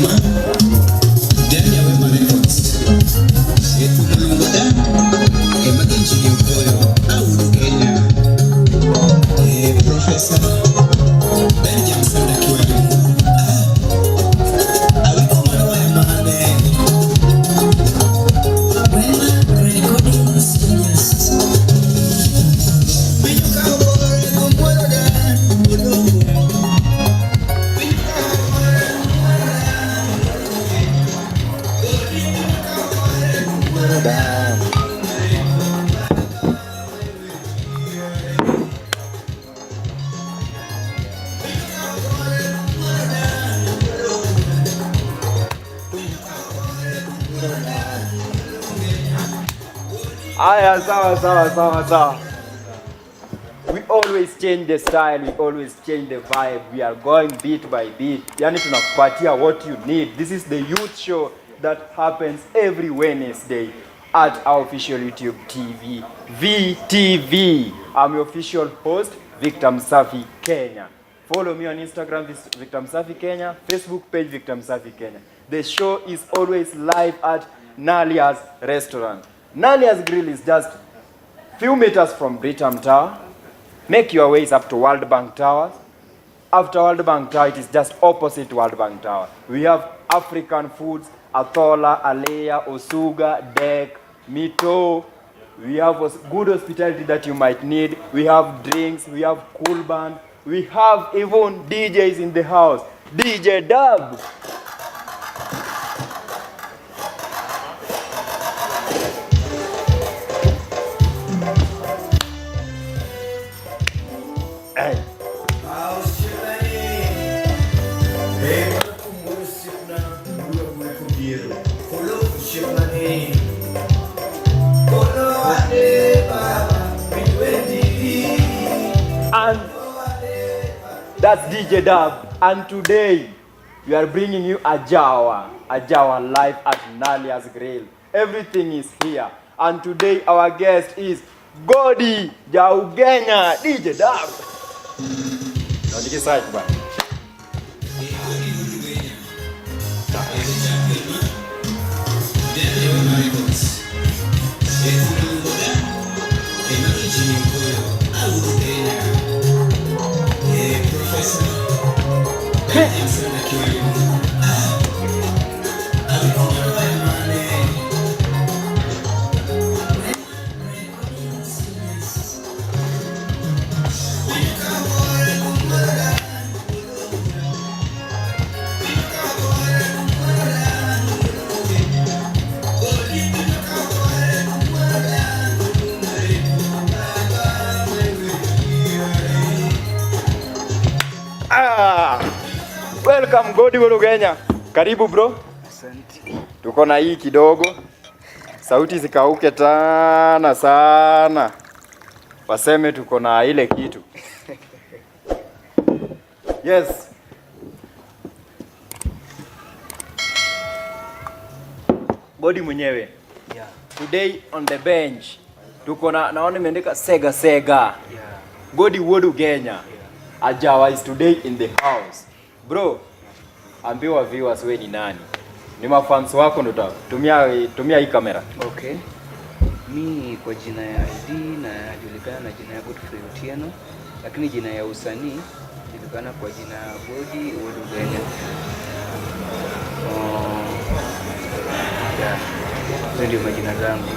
Ma Daniel Wema Records. Etukulungoda emakinjini ukoyo au Kenya. Professor Benjamin Sanda Kiwari. Awiko mwana wa mane. Wema Recording Studios. Pinyuka obore kumwero dan odongo. Pinyuka obore kumwero dan Pinyuka obore kumwero dan. Aya, sawa sawa sawa sawa. We always change the style, we always change the vibe. We are going beat by beat. Yani tunakupatia what you need. This is the youth show that happens every Wednesday at our official YouTube TV, VTV. I'm your official host, Victor Msafi Kenya. Follow me on Instagram, Victor Msafi Kenya, Facebook page, Victor Msafi Kenya. The show is always live at Nalia's Restaurant. Nalia's Grill is just few meters from Britam Tower. Make your ways up to World Bank Towers. After World Bank Tower, it is just opposite World Bank Tower. We have African foods, Athola, Alea, Osuga, Dek, Mito. We have good hospitality that you might need. We have drinks, we have cool band. We have even DJs in the house. DJ Dub. Hey. And that's DJ Dub. And today we are bringing you Ajawa live at Nalia's Grill. Everything is here. And today our guest is Godi Jaugenya, DJ Dub. Naandike bwana. Daniel Wema Records. Etukulungoda emakinjini ukoyo au Kenya. Professor Benjamin Sanda Kiwari. Awiko mwana wa mane. Recording Studios. Pinyuka obore kumwero dan Pinyuka obore kumwero dan Godi pinyuka obore kumwero dan Baba wewe. Ah! Welcome Godi Ugenya. Karibu bro. Asante. Tuko na hii kidogo. Sauti zikauke tana sana. Waseme tuko na ile kitu. Yes. Godi mwenyewe. Yeah. Today on the bench tuko na, naona imeandika Sega Sega. Yeah. Godi Wuod Ugenya. Yeah. Ajawa is today in the house. Bro, ambiwa viewers we ni nani? Ni mafans wako ndo tumia hii kamera. Okay. Mi kwa jina ya ID najulikana na jina ya Godfrey Otieno, lakini jina ya usanii julikana kwa jina ya Godi Wuod Ugenya. Oh, yeah. Hizo ndio majina zangu.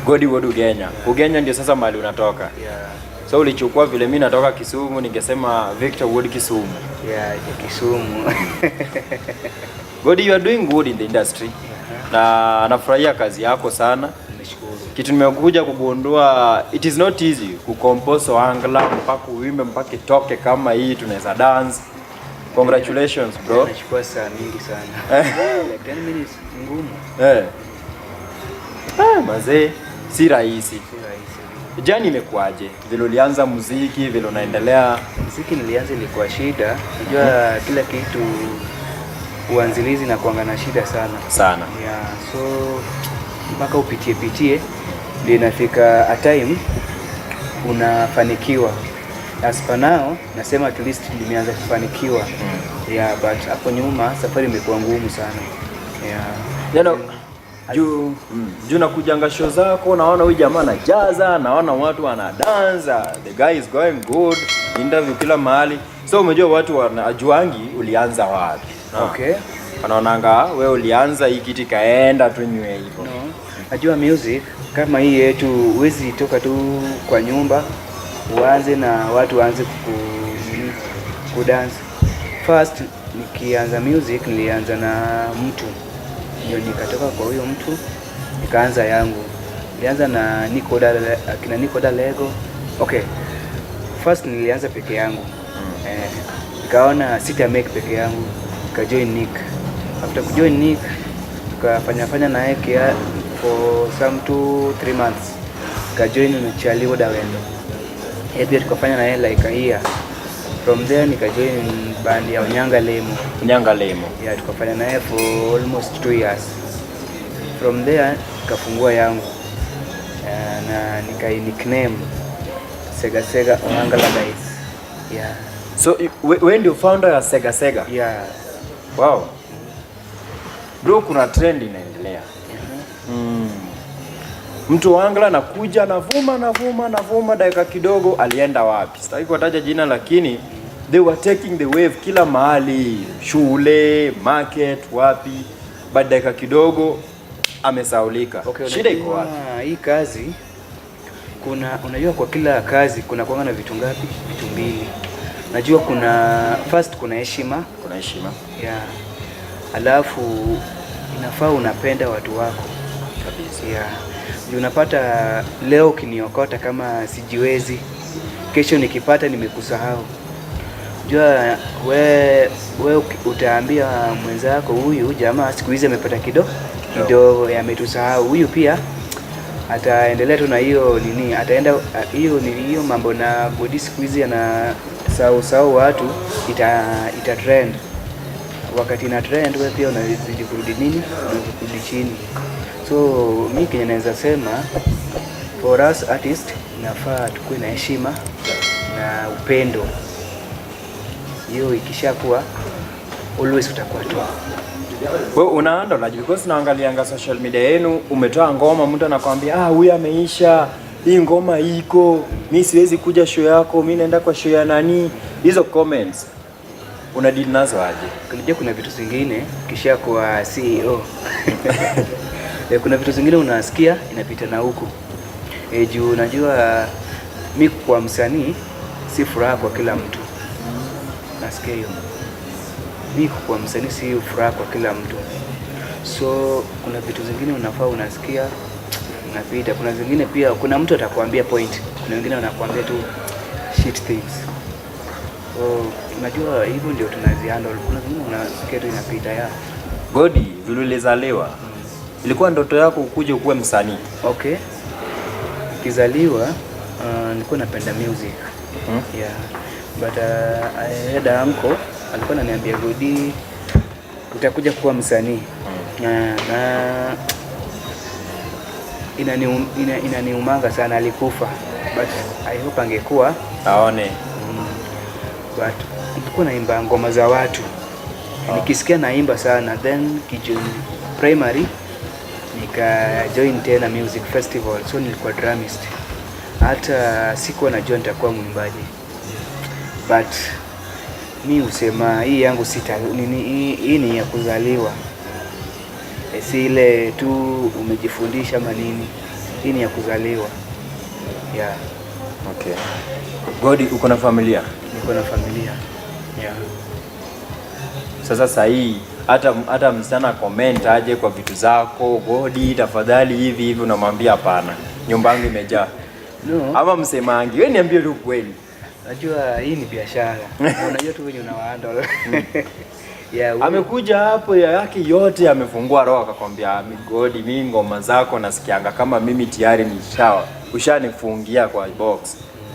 Godi Wuod Ugenya. Ugenya ndio sasa mahali unatoka. Yeah. So ulichukua vile mimi natoka Kisumu, ningesema Victor Wood Kisumu. Yeah, ya Kisumu. Godi, you are doing good in the industry. Na nafurahia kazi yako sana. Nimeshukuru. Kitu nimekuja kugundua, it is not easy kucompose ohangla mpaka uimbe mpaka itoke kama hii tunaweza dance. Congratulations bro. Nachukua saa mingi sana. Like 10 minutes ni ngumu. Eh. Ah, mazee si rahisi. Si rahisi. Jani imekuaje? Vile ulianza muziki, vile unaendelea? Muziki nilianza ilikuwa shida. Unajua kila kitu uanzilizi na kuanga na shida sana. Sana. Yeah, so mpaka upitie pitie ndio inafika a time unafanikiwa. As per now nasema at least nimeanza kufanikiwa. Yeah, but hapo nyuma safari imekuwa ngumu sana. Yeah. Juu nakujanga show zako, naona huyu jamaa anajaza, naona watu wanadansa, the guy is going good, interview kila mahali. So umejua watu wanajuangi ulianza wapi. No. Okay. Wanaonanga we ulianza hii kitu ikaenda tu nywe hivyo. No. Najua music kama hii yetu huwezi toka tu kwa nyumba uanze na watu waanze kudance. First nikianza music nilianza na mtu, ndio nikatoka kwa huyo mtu nikaanza yangu. Nilianza na Nico Da, akina Nico Da Lego. Okay. First nilianza peke yangu. Nikaona sita make peke yangu, nikajoin Nick. After kujoin Nick tukafanya fanya naye for some 2-3 months. Nikajoin na Charlie Dawendo. Yeye pia tukafanya naye like a year. From there nikajoin band ya Onyanga Lemo. Nyanga Lemo. Yeah, tukafanya naye for almost 2 years. From there nikafungua yangu na nikai nickname Sega Sega Ohangla Guys. Yeah. So we ndio founder ya Sega Sega. Yeah. Wow. Bro, kuna trend inaendelea. Mtu wa Angla anakuja anavuma anavuma anavuma, dakika kidogo alienda wapi? Sitaki kuwataja jina, lakini they were taking the wave kila mahali, shule, market, wapi, but dakika kidogo amesaulika. Okay, Shida iko unajua wapi? hii kazi kuna, unajua kwa kila kazi kuna kuanga na vitu ngapi? Vitu mbili. Najua kuna first, kuna heshima. Kuna heshima. Yeah. Alafu inafaa unapenda watu wako kabisa. Yeah. Juu unapata leo ukiniokota kama sijiwezi, kesho nikipata nimekusahau. Jua we utaambia mwenzako huyu jamaa siku hizi amepata kidogo kidogo, ametusahau. Huyu pia ataendelea tu na hiyo nini, ataenda hiyo nini, hiyo mambo na Godi siku hizi ana sahau sahau watu, ita trend. Wakati ina trend, wewe pia unazidi kurudi nini, unazidi kurudi chini. So mi kenye naweza sema, for us artist inafaa tukuwe na heshima na upendo. Hiyo ikishakuwa, always utakuwa tu. Wewe unaanda unajua, because naangalianga social media yenu, umetoa ngoma, mtu anakwambia, "Ah, huyu ameisha, hii ngoma iko, mi siwezi kuja show yako, mi naenda kwa show ya nani." Hizo comments una deal nazo aje? Unajua kuna vitu zingine kisha kwa CEO, kuna vitu zingine unasikia inapita na huku juu unajua mi kwa msanii si furaha kwa kila mtu. Nasikia hiyo, mi kwa msanii si furaha kwa kila mtu, so kuna vitu zingine unafaa unasikia unapita. Kuna zingine pia kuna mtu atakwambia point, kuna wengine wanakuambia tu shit things. So unajua hivyo ndio tunazihandle. Kuna zingine unasikia tu inapita ya. Godi, vile ulizaliwa ilikuwa ndoto yako ukuje ukuwe msanii? Okay. Nikizaliwa nilikuwa napenda music. Yeah. But I had a uncle alikuwa ananiambia, "Godi, utakuja kuwa msanii." Na inaniumanga sana alikufa. But I hope angekuwa Aone. But nilikuwa naimba ngoma za watu. Nikisikia naimba sana, then kijoin primary nika join tena music festival, so nilikuwa drummist. Hata sikuwa najua nitakuwa mwimbaji, but mi husema hii yangu sita nini, hii ni ya kuzaliwa. Si ile tu umejifundisha ama nini, hii ni ya kuzaliwa, yeah. Okay. Godi, uko na familia? Niko na familia, yeah. Sasa sahii hata msichana comment aje kwa vitu zako, "Godi, tafadhali hivi hivi," unamwambia, "Hapana, nyumba yangu imejaa"? No. Ama msemangi? Wewe niambie tu kweli. Najua hii ni biashara. Na unajua tu venye unawahandle. Yeah, Amekuja hapo ya yake yote, amefungua roho akakwambia, "Godi, mimi ngoma zako nasikianga kama mimi tayari ni shawa, ushanifungia kwa box,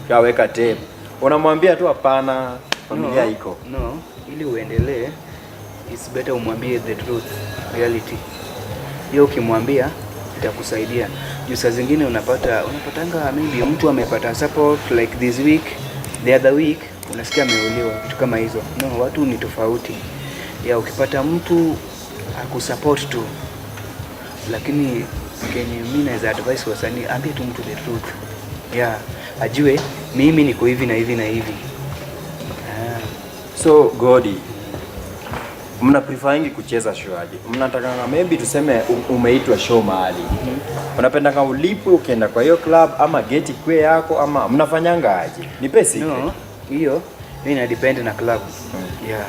ushaweka tape." Unamwambia tu, "Hapana, familia No, iko"? No, ili uendelee it's better umwambie the truth, reality. Hiyo ukimwambia itakusaidia. Juu saa zingine unapatanga maybe mtu amepata support like this week. The other week unasikia ameuliwa, vitu kama hizo. No, watu ni tofauti. Ya ukipata mtu akusupport tu, lakini kenye mi naweza advice wasanii, ambie tu mtu the truth. Yeah, ajue mimi niko hivi na hivi na hivi. Ah. So Godi, mna preferingi kucheza show aje? Mnatakanga maybe tuseme umeitwa show mahali, unapendanga ulipwe ukienda kwa hiyo club ama gate kwe yako ama mnafanyanga aje? Nipe secret. No, hiyo hiyo ina depend na club. Yeah.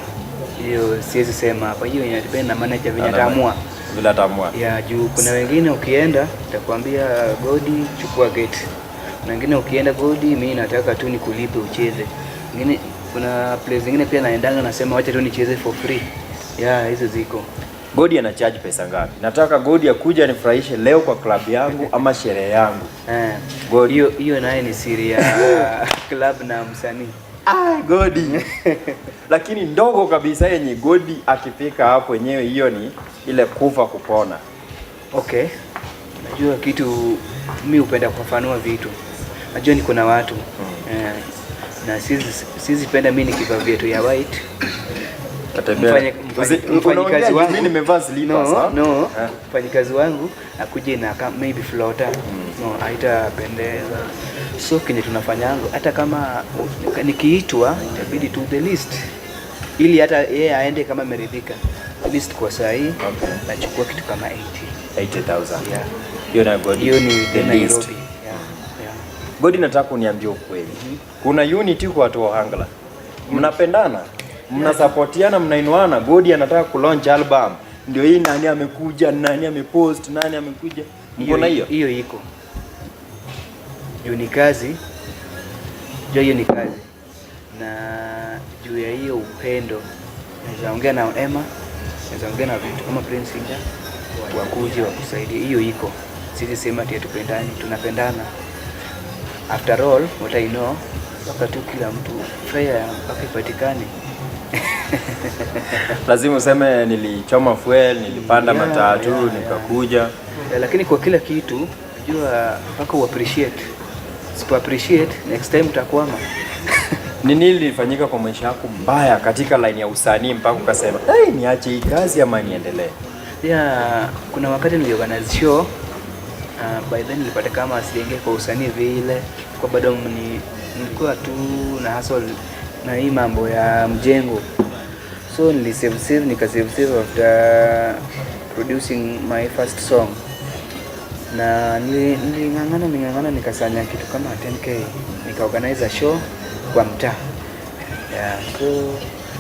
Hiyo siwezi sema hapa. Hiyo ina depend na manager venye ataamua. Vile ataamua. Yeah, juu kuna wengine ukienda utakwambia, "Godi, chukua gate." Kuna wengine ukienda, "Godi, mimi nataka tu nikulipe ucheze." Wengine, kuna place zingine pia naendanga nasema wacha tu nicheze for free. Yeah, hizo ziko. Godi ana charge pesa ngapi? Nataka Godi akuja nifurahishe leo kwa club yangu ama sherehe yangu. Eh, Godi. hiyo hiyo naye ni siri ya club na msanii. Ah, Godi. Lakini ndogo kabisa yenye Godi akifika hapo wenyewe, hiyo ni ile kufa kupona. Okay. Najua kitu mi hupenda kufafanua vitu. Najua niko na watu. Eh, na siwezi penda mi nikivaa viatu ya white. Tatembea. Mfanyikazi Unaongea wangu, mimi nimevaa slippers, no, ha? no, Eh. mfanyikazi wangu akuje na maybe floater, no, haitapendeza. So kenye tunafanyanga, hata kama nikiitwa, itabidi to the list, ili hata yeye aende kama ameridhika. List kwa saa hii nachukua kitu kama 80. 80,000. Yeah. Hiyo na Godi. Hiyo ni The Nairobi. least. Yeah. Godi, nataka kuniambia ukweli. Kuna unity kwa watu wa Ohangla. Mnapendana, mnasapotiana, mnainuana. Godi anataka kulaunch album. Ndio hii nani amekuja, nani amepost, nani amekuja. Mko na hiyo? Hiyo iko juu ni kazi, juu hiyo ni kazi, na juu ya hiyo upendo naweza ongea na Emma, naweza ongea na vitu kama Prince Indah wakuje wakusaidie. Hiyo iko, sisi sema ati hatupendani, tunapendana. After all what I know, mpaka tu kila mtu fare mpaka ipatikane. Lazima useme nilichoma fuel, nilipanda matatu, nikakuja. Yeah, lakini kwa kila kitu najua mpaka uappreciate. Usipo appreciate, next time utakwama. Ni nini lilifanyika kwa maisha yako mbaya katika line ya usanii mpaka ukasema, "Hey, niache hii kazi ama niendelee"? Yeah, kuna wakati niliorganize show, by then nilipata kama sijaingia kwa usanii vile, kwa bado nilikuwa tu na hustle na hii mambo ya mjengo, so nilisave save, nika save save after producing my first song, na niling'ang'ana niling'ang'ana nikasanya kitu kama 10K, nikaorganize a show kwa mtaa. Yeah, so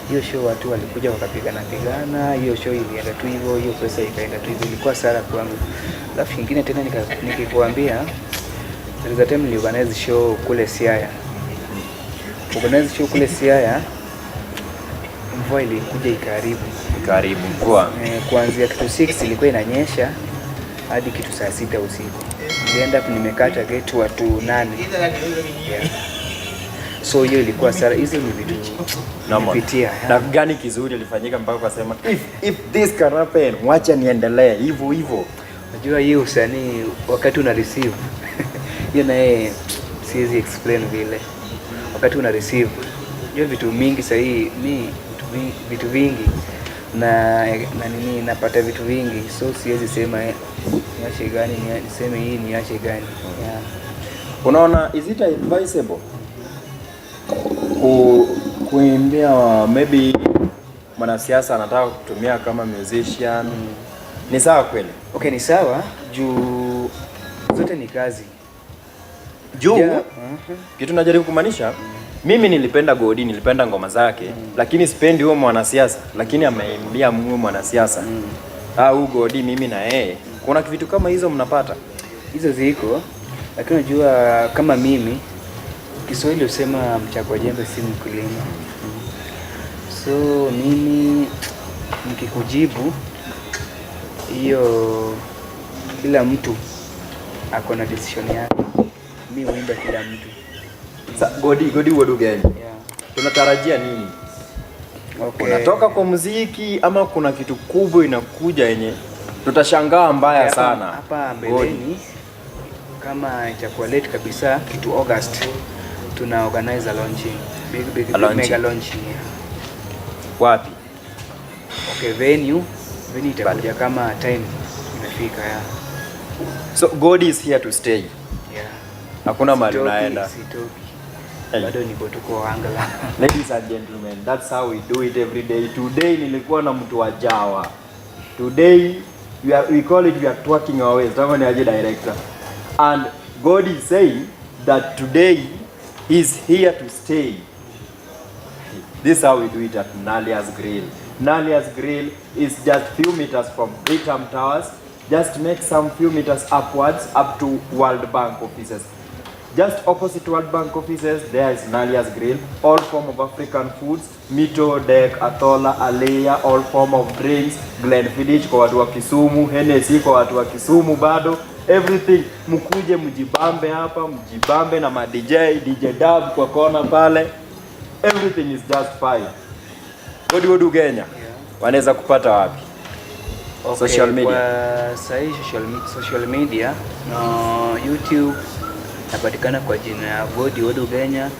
hiyo show watu walikuja wakapigana pigana, hiyo show ilienda tu hivyo, hiyo pesa ikaenda tu hivyo, ilikuwa hasara kwangu. Alafu ingine tena nikikuambia, there is a time niliorganize show kule Siaya. Organize show kule Siaya, mvua ilikuja ikaharibu. Karibu mvua. Eh, kuanzia kitu 6 ilikuwa inanyesha hadi kitu saa 6 usiku. Nilienda nimekata gate watu 8. Yeah. So hiyo ilikuwa hasara. Hizo ni vitu Normal. nimepitia. Na gani kizuri ilifanyika mpaka ukasema, if this can happen, wacha niendelee hivyo hivyo"? Unajua hii usanii wakati una receive, hiyo naye siwezi explain vile. Wakati una receive, unajua vitu mingi sahii mi vitu vingi na nini, napata vitu vingi, so siwezi sema niache gani, niseme hii niache gani. Yeah. Unaona, is it advisable kuimbia maybe mwanasiasa anataka kutumia kama musician? Ni sawa kweli? Okay, ni sawa juu zote ni kazi. Juu Yeah. kitu najaribu kumaanisha, mimi nilipenda Godi, nilipenda ngoma zake, lakini sipendi huyo mwanasiasa, lakini ameimbia huyo mwanasiasa. Au Godi mimi na yeye. Kuna vitu kama hizo mnapata? Hizo ziko, lakini unajua kama mimi, Kiswahili husema mchagua jembe si mkulima. So mimi nikikujibu hiyo, kila mtu ako na decision yake. Mi huimba kila mtu. Sa, Godi, Godi Wuod Ugenya. Yeah. Tunatarajia nini? Okay. Unatoka kwa muziki ama kuna kitu kubwa inakuja yenye tutashangaa mbaya sana? Hapa Godi. mbeleni kama itakuwa late kabisa, kitu August Tuna organize a launching. Big, big, A big launching. mega launching, yeah. Wapi? Okay, venue itakuja kama time imefika, yeah. So God is here to stay. Yeah. Hakuna mahali Sitoki, unaenda. sitoki. Hey. Bado niko tuko Ohangla. Ladies and gentlemen, that's how we do it every day. Today nilikuwa na mtu wa Jawa. Today we call it we are twerking our ways. Kama ni aje, director? And God is saying that today is here to stay. This is how we do it at Nalia's Grill. Nalia's Grill is just few meters from Britam Towers. Just make some few meters upwards up to World Bank offices. Just opposite World Bank offices, there is Nalia's Grill. All form of African foods, mito, dek, athola, aleya, all form of drinks, Glenfiddich kwa watu wa Kisumu, Hennessy kwa watu wa Kisumu bado, everything. Mkuje mjibambe hapa, mjibambe na ma DJ, DJ Dab kwa kona pale. Everything is just fine. Godi Wodu Kenya. Wanaweza kupata wapi? Okay, Social media. kwa sahii social media no, YouTube napatikana kwa jina ya Godi Wuod Ugenya.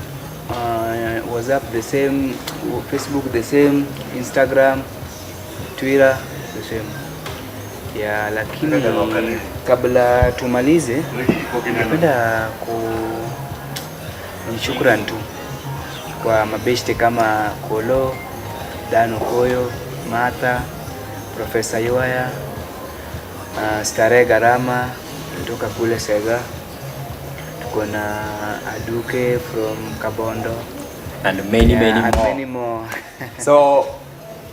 WhatsApp the same, Facebook the same, Instagram, Twitter the same. Yeah, lakini kabla tumalize, napenda ku ni shukran tu kwa mabeshte kama Kolo, Dano Koyo, Martha, Profesa Yoaya, Starehe Garama kutoka kule Sega. Tuko na Aduke from Kabondo. And many, Yeah, many and more. Many more. So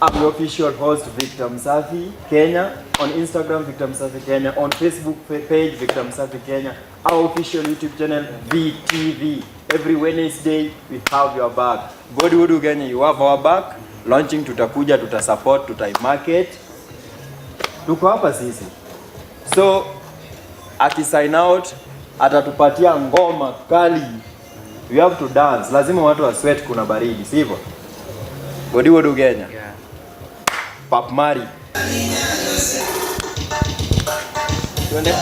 I'm the official host, Victor Msafi Kenya. On Instagram, Victor Msafi Kenya. On Facebook page, Victor Msafi Kenya. Our official YouTube channel, VTV. Every Wednesday, we have your back. Godi Wuod Kenya, you have our back. Launching, tutakuja, tutasupport, tutaimarket. Tuko hapa sisi. So, akisign out, atatupatia ngoma kali. We have to dance. Lazima watu wa sweat, kuna baridi, sivyo? Godi Wuod Kenya. Yeah. Pap Mari. Twende.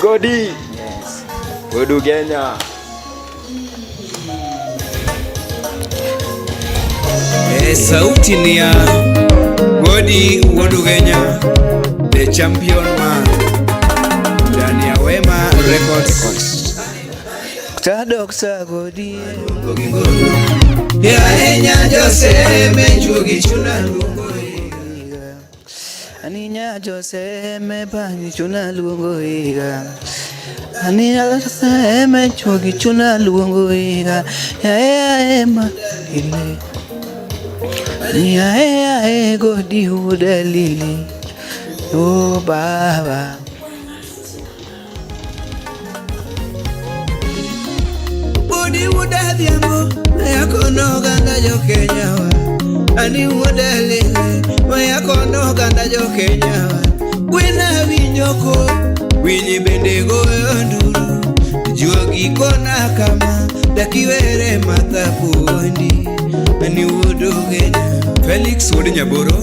Godi. Yes. Wuod Kenya. E, sauti ni ya Godi Wuod Ugenya, the champion man, ndani ya Wema Records. Tadoksa Godi. Ya Jose mechugi chuna luongo. Aninya Jose me pani chuna luongo iga. Aninya Jose me chugi chuna luongo iga. Ya ya ema ile. Ya ya e Godi udalili. Oh baba. Godi wuod Adhiambo, mayakono oganda jo Kenya wa. Ani wuod Alele, mayakono oganda jo Kenya wa. Gwena winjo ko, winyi bende goyo nduru. Juogi kona kama, dakiwere Martha Pondi. Ani wuod Ugenya, Felix wuod Nyaboro.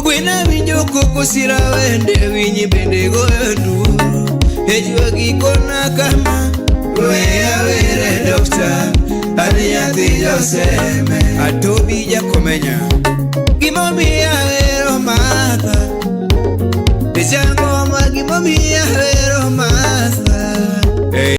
Gwena winjo koko sira wende, winyi bende goyo nduru. E juogi kona kama, weya were dokta, ani nyathi Joseme. Atobi Jakomenya. Gimomiyo ahero Martha. Echangoma gimomiyo ahero Martha.